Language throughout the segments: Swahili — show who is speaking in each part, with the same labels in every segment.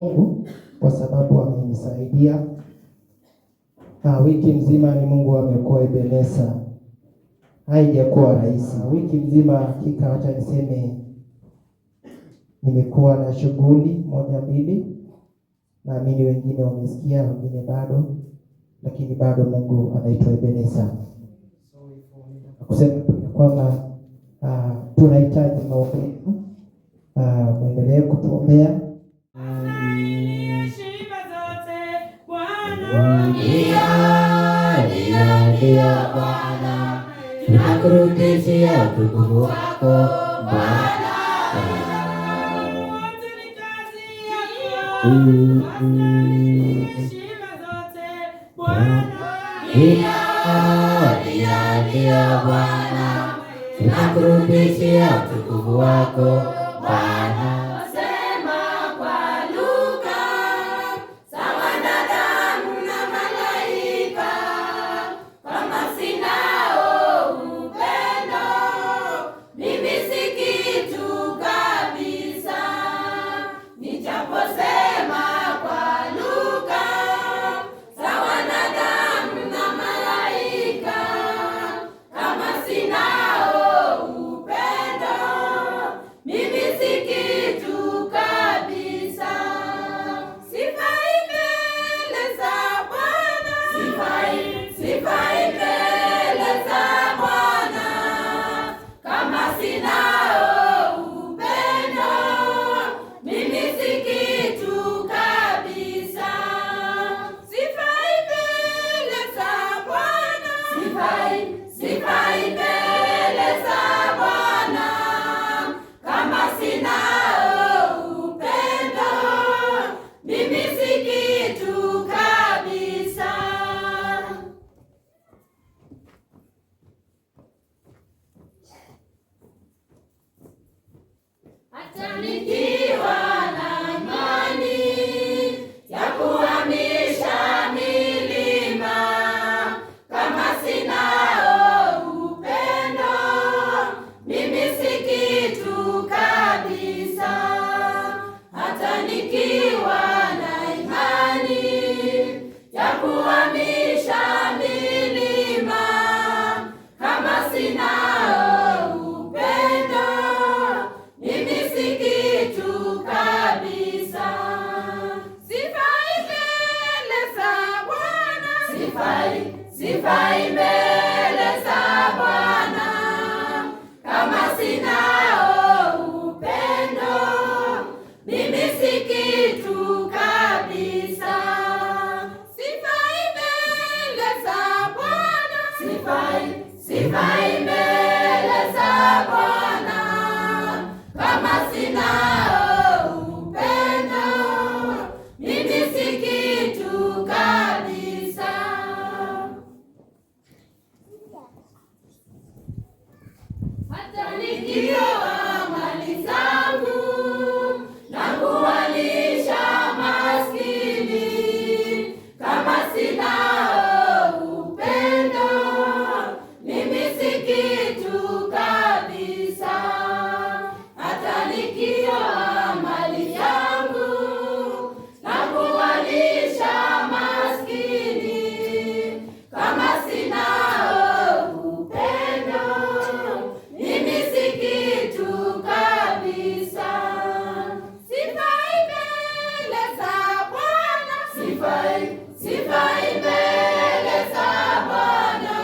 Speaker 1: Mungu kwa sababu amenisaidia. Wiki mzima ni Mungu amekuwa Ebeneza, haijakuwa rahisi. Wiki mzima hakika, wacha niseme nimekuwa na shughuli moja mbili, naamini wengine wamesikia, wengine bado, lakini bado Mungu anaitwa Ebeneza. Kusema tu ya kwamba tunahitaji maombi, muendelee kutuombea.
Speaker 2: Heshima zote Bwana.
Speaker 3: Ndio, ndio, ndio Bwana, tunakurudishia utukufu wako Bwana.
Speaker 2: Wote ni kazi yako. Wastahili heshima zote Bwana.
Speaker 3: Ndio, ndio, ndio Bwana, tunakurudishia utukufu wako Bwana.
Speaker 2: Sema kwa lugha za wanadamu na malaika, kama sinao upendo, mimi si kitu kabisa. Nijaposema kwa lugha za wanadamu na malaika, kama sinao upendo, mimi si kitu kabisa. Sifai mbele za Bwana, sifai, sifai mbele za Bwana, kama sinao upendo, mimi si kitu kabisa. Sifai mbele za Bwana, sifai, sifai mbele za Bwana, kama sinao upendo, mimi si kitu kabisa. Hata nikiwa na imani ya kuhamisha milima, kama sinao upendo, mimi si kitu kabisa. Hata nikiwa na imani ya kuhamisha milima, kama sinao upendo, mimi si kitu kabisa. Sifai mbele za Bwana, sifai, sifai mbele za Bwana, kama sinao upendo, mimi si kitu kabisa. Sifai mbele za Bwana, sifai, sifai mbele za Bwana, kama sinao upendo, mimi si kitu kabisa. Hata nikitoa mali zangu na kuwalisha maskini, kama sinao upendo, mimi si kitu kabisa. Hata nikitoa mali yangu na kuwalisha maskini, kama sinao upendo, mimi si kitu kabisa. Sifai mbele za Bwana, sifai, sifai mbele za Bwana,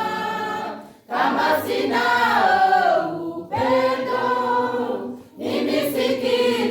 Speaker 2: kama sinao upendo, mimi si kitu.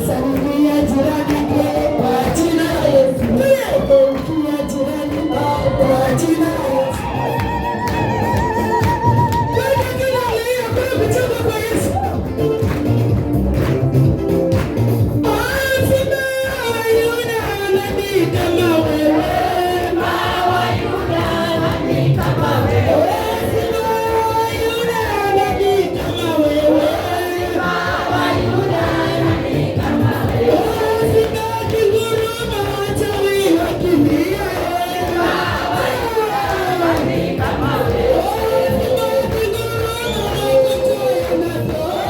Speaker 1: Salimia jirani kwa jina la Yesu. Geukia jirani kwa jina la Yesu. Kwenda kila kuna kucheza kwa Yesu. Asema Yuda nani kama wewe? Asema Yuda nani kama wewe? Asema kinguruma wachawi wakimbie. Asema kinguruma magonjwa yanatoa.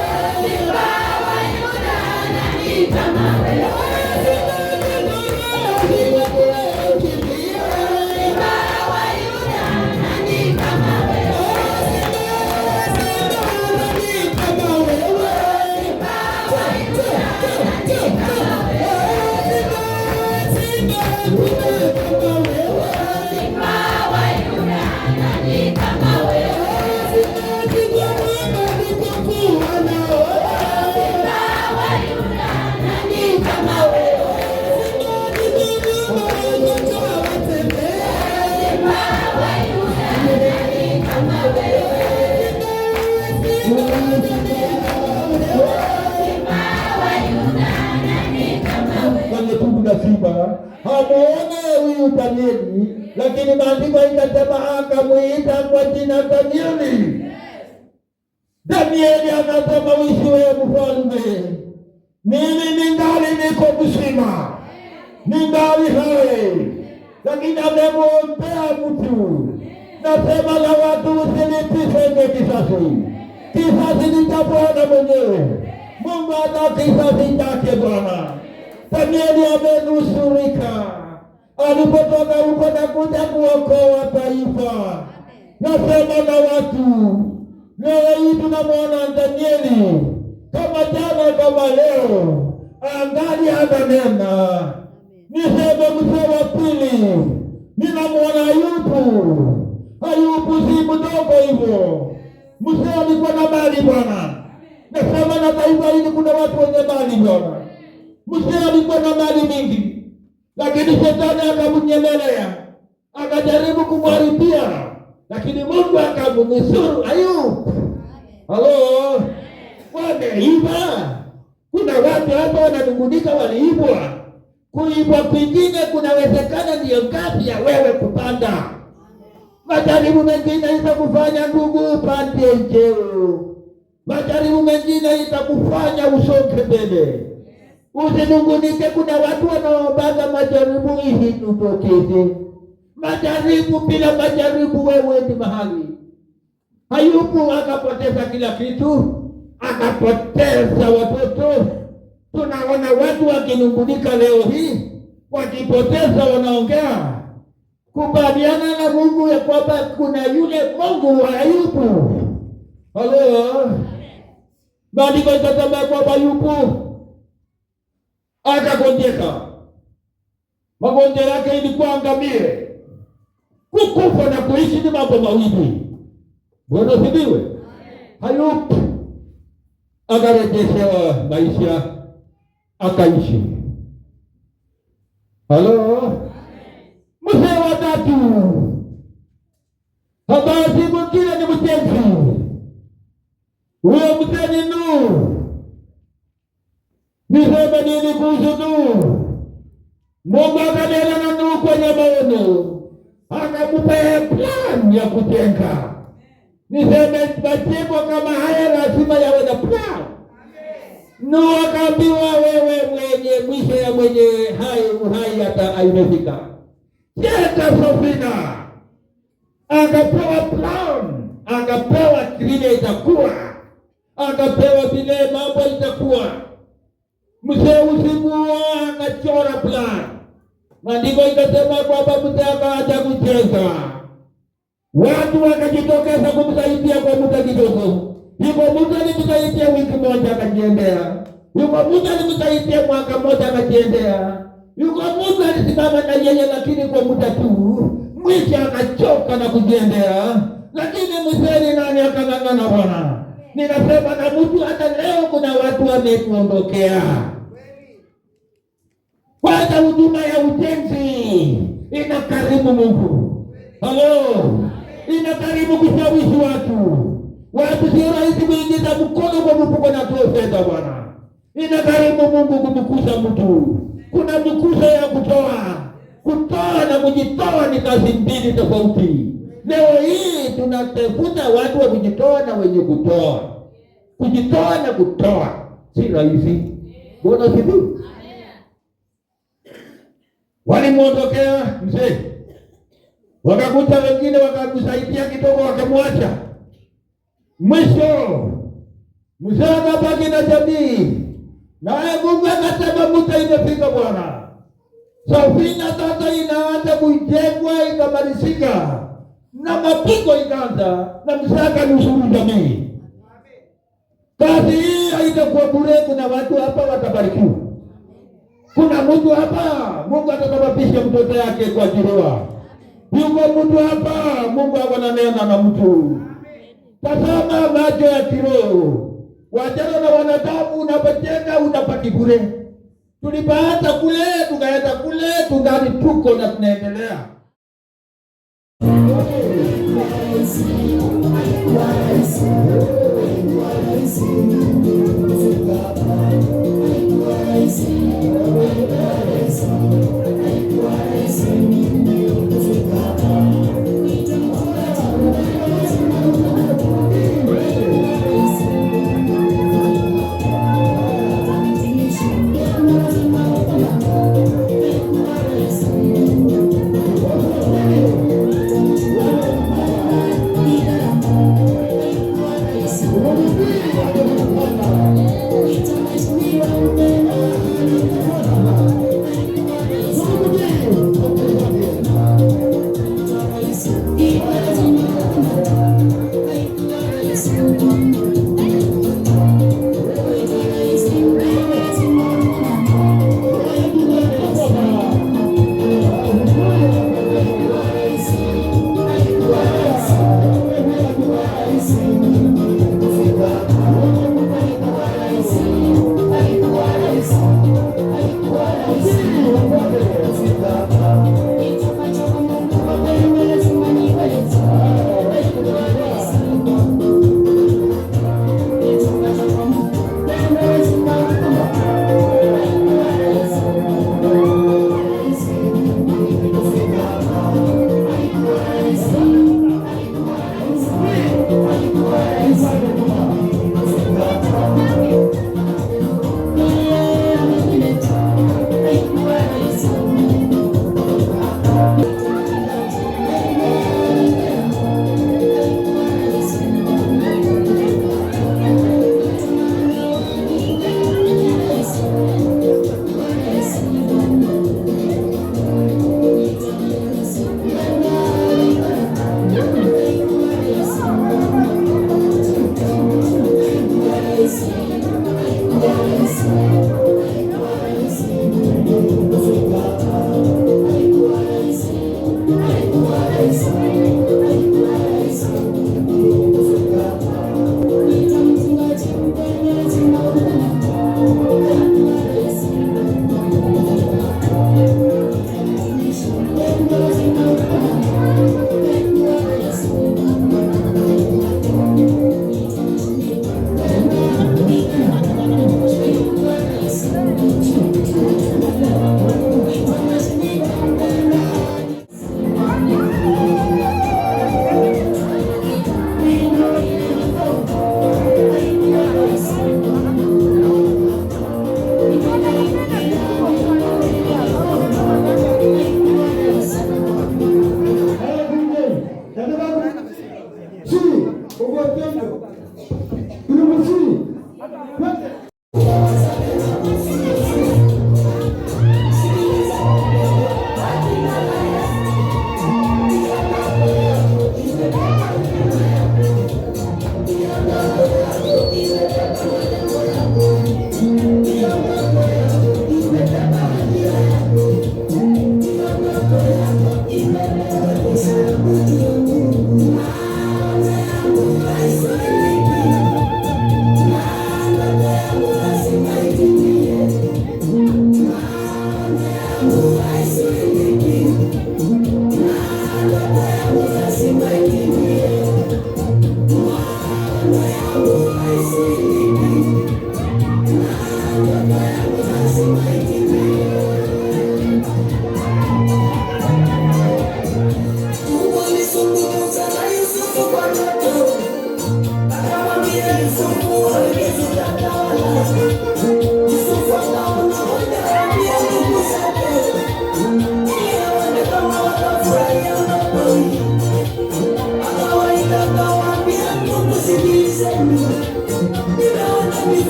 Speaker 1: Asema kinguruma viwete wakimbie. Asema kama wewe. Asema kama wewe. Asema kinguruma vipofu wanaona. Asema kinguruma wagonjwa watembee. Asema
Speaker 4: Kwenye tundu la simba hamuone huyu Danieli, lakini maandiko ikasema akamuita kwa jina Danieli. Danieli anasema uishi wewe mfalme, mimi ningali niko mzima, ningali hai, lakini amemwombea mtu. Nasema la watu usilipishe kisasi, kisasi ni cha Bwana mwenyewe. Mungu ana kisasi chake Bwana. Danieli amenusurika alipotoka huko na kuja kuokoa taifa. Nasema na watu leo hii tunamwona Danieli kama jana kama leo, angali ananena. Niseme mzee wa pili, ninamwona Ayubu. Ayubu si mdogo hivyo, mzee alikuwa na mali bwana. Nasema na taifa hili kuna watu wenye mali bwana. Mzee alikuwa na mali mingi, lakini shetani akamnyemelea, akajaribu kumharibia, lakini Mungu akamnusuru Ayubu. Halo, wameiba. Kuna watu hapa wananungunika, waliibwa. Kuibwa kwingine kunawezekana ndiyo kazi ya wewe kupanda. Majaribu mengine itakufanya ndugu upande cheo, majaribu mengine itakufanya usonge mbele. Usinungunike. Kuna watu wanaombaga majaribu ili tutokeze majaribu. Bila majaribu wewe ni mahali. Ayubu akapoteza kila kitu, akapoteza watoto. Tunaona watu wakinungunika leo hii, wakipoteza wanaongea. Kubaliana na Mungu ya kwamba kuna yule Mungu wa Ayubu. Halo, maandiko ikasema kwamba Ayubu akagonjeka, magonjwa yake ilikuwa angamie. Kukufa na kuishi ni mambo mawili. Bwana asifiwe. Ayubu akarejeshewa maisha, akaishi. Halo, mzee wa tatu, habari mwingine ni mjenzi. Huyo mzee ni Nuhu. Niseme nini kuhusu Nuhu? Mungu akanena na Nuhu kwenye maono, akamupa plan ya kujenga. Niseme majengo kama haya lazima yawe na plan. Nuhu akaambiwa, wewe mwenye mwisho ya mwenye hai uhai hata imefika, jenga safina. Akapewa plan, akapewa vile itakuwa, akapewa vile mambo itakuwa. Mzee usiku akachora plan. Maandiko ikasema kwamba mzee akaacha kucheza, watu wakajitokeza kumsaidia kwa muda kidogo. Yuko mtu alimsaidia wiki moja akajiendea, yuko mtu alimsaidia mwaka mmoja akajiendea, yuko mtu alisimama na yeye lakini kwa muda tu, mwisho akachoka na kujiendea. Lakini mzee ni nani akang'ang'ana Bwana? Ninasema na mtu hata leo kuna watu wametuondokea. Kwanza huduma ya ujenzi inakarimu Mungu. Halo, inakarimu kushawishi watu. Watu sio rahisi kuingiza mkono kwa mfuko na kutoa fedha bwana. Inakarimu Mungu kumkusa mtu. Kuna mkusa ya kutoa. Kutoa na kujitoa ni kazi mbili tofauti. Leo hii tunatafuta watu wa kujitoa na wenye kutoa. Kujitoa na kutoa si rahisi. Bwana asifiwe. Walimwondokea mzee, wakakuta wengine wakamsaidia kidogo, wakamwacha. Mwisho mzee akabaki na jamii, naye Mungu akasema muda imefika bwana. Safina sasa inaanza kujengwa ikamalizika, na mapigo ikaanza, na mzee akanusuru jamii. Kazi hii haitakuwa bure. Kuna watu hapa watabarikiwa. Kuna mtu hapa Mungu atasababisha mtoto yake kuajiriwa. Yuko mtu hapa Mungu ako ananena na mtu. Tazama macho ya kiroho. Wachana na wanadamu, unapojenga unapaki bure. Tulipaata kule tukaenda kule, tungali tuko na tunaendelea.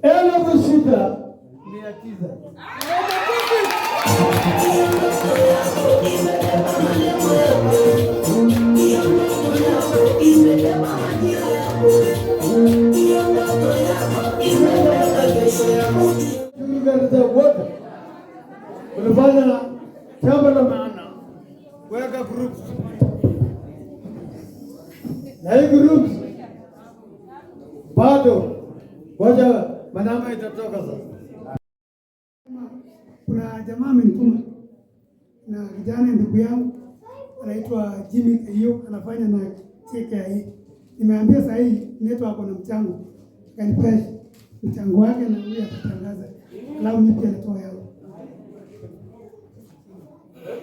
Speaker 5: 6,900. Wote ulifanya jambo la maana kuweka groups, na hii groups bado ngoja manama itatoka sasa.
Speaker 6: Kuna jamaa amenituma na kijana ndugu yangu anaitwa Jimmy Kayo, anafanya na TKI. Nimeambia saa hii network na mchango, akanipea mchango wake na huyu atatangaza, alafu mimi pia natoa yangu.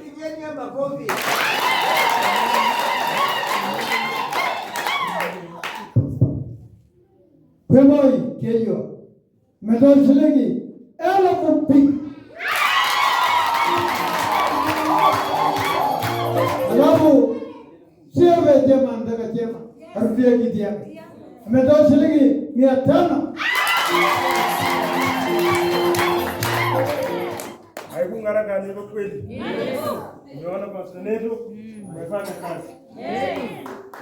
Speaker 5: Pigeni makofi. Kwemoi Keyo umetoa shilingi 2,000. Alafu sio chema, nataka chema arudie kiti yake. Ametoa shilingi 500.
Speaker 7: Haikung'araka niko kweli. Umeona Pastor Neto umefanya kazi.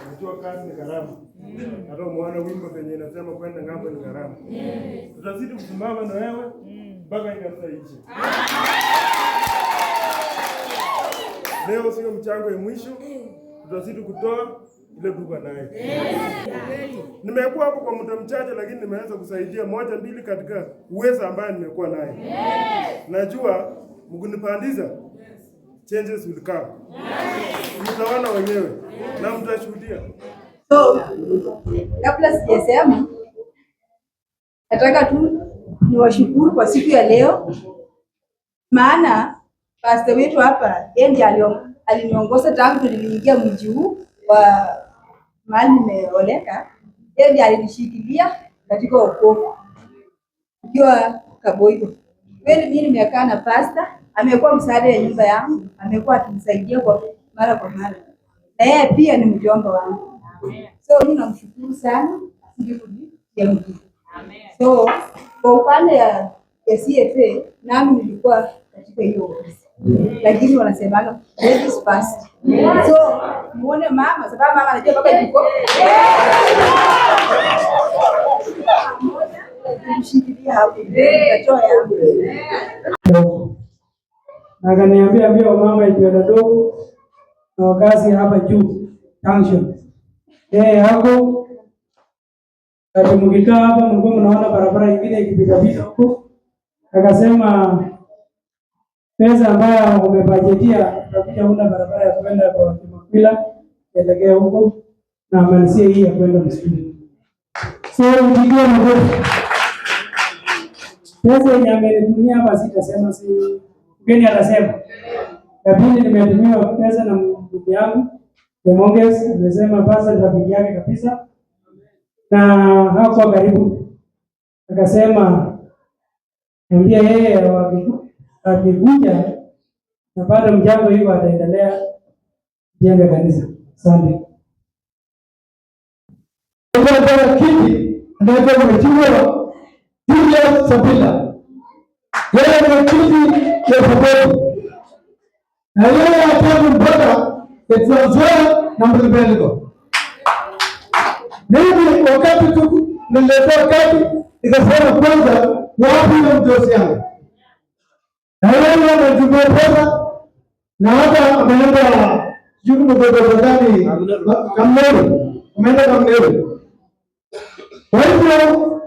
Speaker 7: Unajua kazi ni gharama. Hata umeona wimbo penye inasema kwenda ng'ambo ni gharama. Tutazidi kusimama na wewe mpaka hii kanisa iishe. Leo sio mchango ya mwisho, tutazidi kutoa ile tuko nayo. Nimekuwa hapo kwa muda mchache, lakini nimeweza kusaidia moja mbili katika uwezo ambayo nimekuwa nayo. Najua mkinipandiza, changes will come. Mtaona wenyewe na mtashuhudia.
Speaker 8: So, kabla sijasema, nataka tu niwashukuru kwa siku ya leo, maana pastor wetu hapa yeye ndiye aliniongoza tangu niliingia mji huu wa mahali nimeoleka. Yeye ndiye alinishikilia katika wokovu nikiwa Kaboigo. Kweli mimi nimekaa na pastor, amekuwa msaada ya nyumba yangu, amekuwa akinisaidia kwa mara kwa mara, na yeye pia ni mjomba wangu. So mimi namshukuru sana, asije kunitia mzigo. So kwa upande ya CFA nami nilikuwa katika hiyo ofisi, lakini wanasemanga ladies first. So muone mama, sababu mama anajua mpaka jiko kumshikilia hapo, nitatoa yangu.
Speaker 6: Na akaniambia pia mama ikiwa dogo na wakazi hapa juu junction. Yeye hapo kati mkikaa hapa mlikuwa mnaona barabara ingine ikipita pita huko. Akasema pesa ambayo umebajetia utakuja una barabara ya kwenda kwa Kimakwila kuelekea huko na amalizie hii ya kwenda msituni. So mpigie makofi. Pesa yenye amenitumia hapa sitasema, si mgeni atasema. Ya pili nimetumiwa pesa na ndugu yangu Demonges, amesema pesa ni rafiki yake kabisa na hakuwa karibu, akasema ambia yeye akikuja na bado mchango hiyo ataendelea kujenga kanisa. Asante.
Speaker 5: Kiti anaitwa Mheshimiwa Julius Sabila, yeye ni mwenyekiti ya Saboti na yeye hataki mpaka Trans Nzoia na Mlima. Mimi wakati tu nililetewa kati nikasema kwanza, wapi na mdosi yangu, na yeye ametumia pesa na hata ameenda sijui mgogogo gani Kamneru, ameenda Kamneru. Kwa hivyo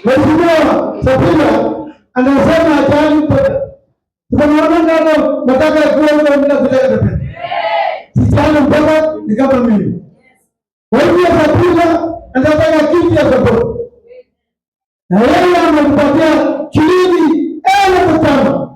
Speaker 5: Mheshimiwa Sabila anasema ajali mpaka tunaona ndio nataka kuwa huko bila kuleta pesa. Sijali mpaka ni kama mimi. Kwa hivyo Sabila anataka kiti ya support. Na yeye amempatia shilingi 5,000.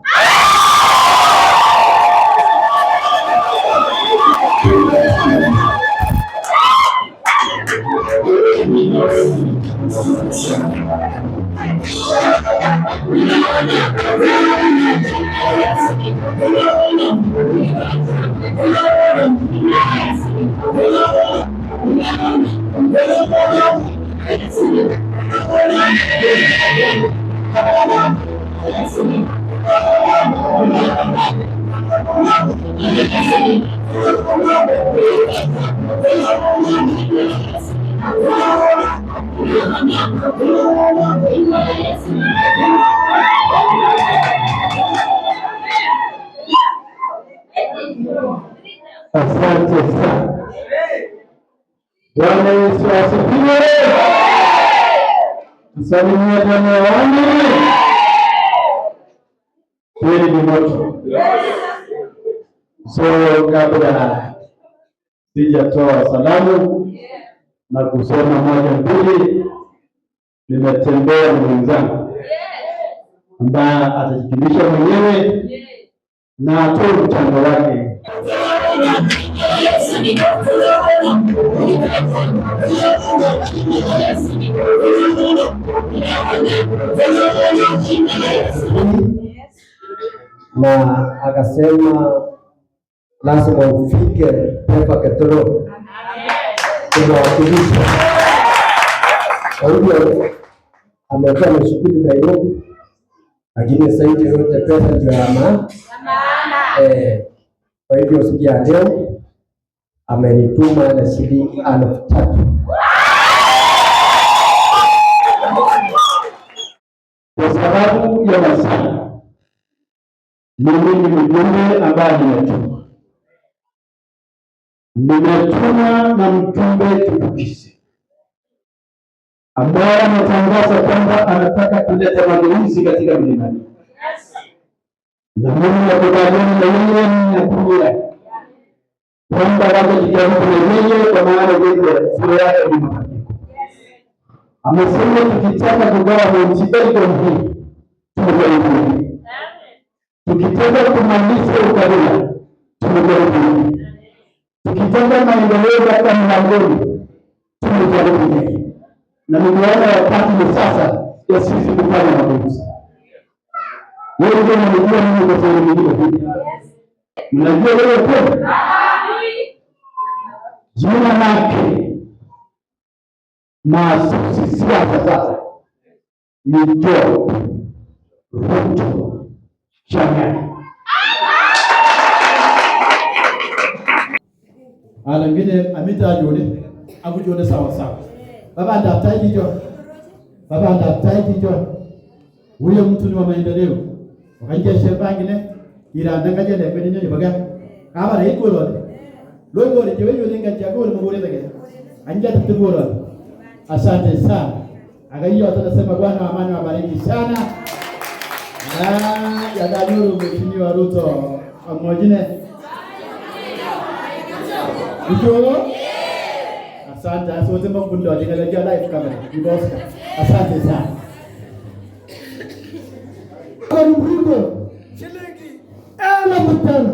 Speaker 5: Asante sana. Bwana Yesu asifiwe. Tusalimie Bwana wangu. Kweli ni moto. So kabla sijatoa salamu na kusema moja mbili, nimetembea na mwenzangu ambaye atajikimisha mwenyewe na atoe mchango wake.
Speaker 9: Na akasema lazima ufike Pefa Ketoro tunawakilisha. Kwa hivyo amekuwa na shughuli Nairobi, lakini zaidi yote pesa ndio ya maana. Kwa hivyo siku ya leo amenituma na shilingi 3,000.
Speaker 5: Kwa sababu ya masaa, mimi ni mjumbe ambaye nimetumwa. Nimetumwa na mjumbe Chipukizi ambaye ametangaza kwamba anataka kuleta mageuzi katika mlimani, na mimi nakubaliana na yeye na kundi yake kwamba watajijaribu na yeye, kwa maana yeye sura yake ni mabadiliko. Amesema tukitaka kugawa Mount Elgon hii tumejaribu hii, tukitaka kumaliza ukabila tumejaribu hii, tukitaka maendeleo katika mlangoni tumejaribu hii, na nimeona wakati ni sasa ya sisi kufanya mageuzi. Wewe ndio unajua mimi kwa sehemu nyingine vipi? Mnajua wewe kweli? Jina lake maasusi siasa sasa ni Job Ruto Chang'aa.
Speaker 10: Alangine amita jone aku jone sawa sawa. Baba ndaptai jijo. Baba ndaptai jijo. Huyo mtu ni wa maendeleo. Wakanja shebangine ira nanga jele kwenye nyoyo baga. Kaba rei kolone. Loi gore jewe yole nga jago le mugore tage. Anja tutugoro. Asante sana. Akaiyo atasema Bwana amani wabariki sana. Ah, yadanyuru Mheshimiwa Ruto amwajine. Ruto? Asante. Asante mkundo alingalajia live camera. Iboska. Asante sana.
Speaker 5: Ruto shilingi 5,000.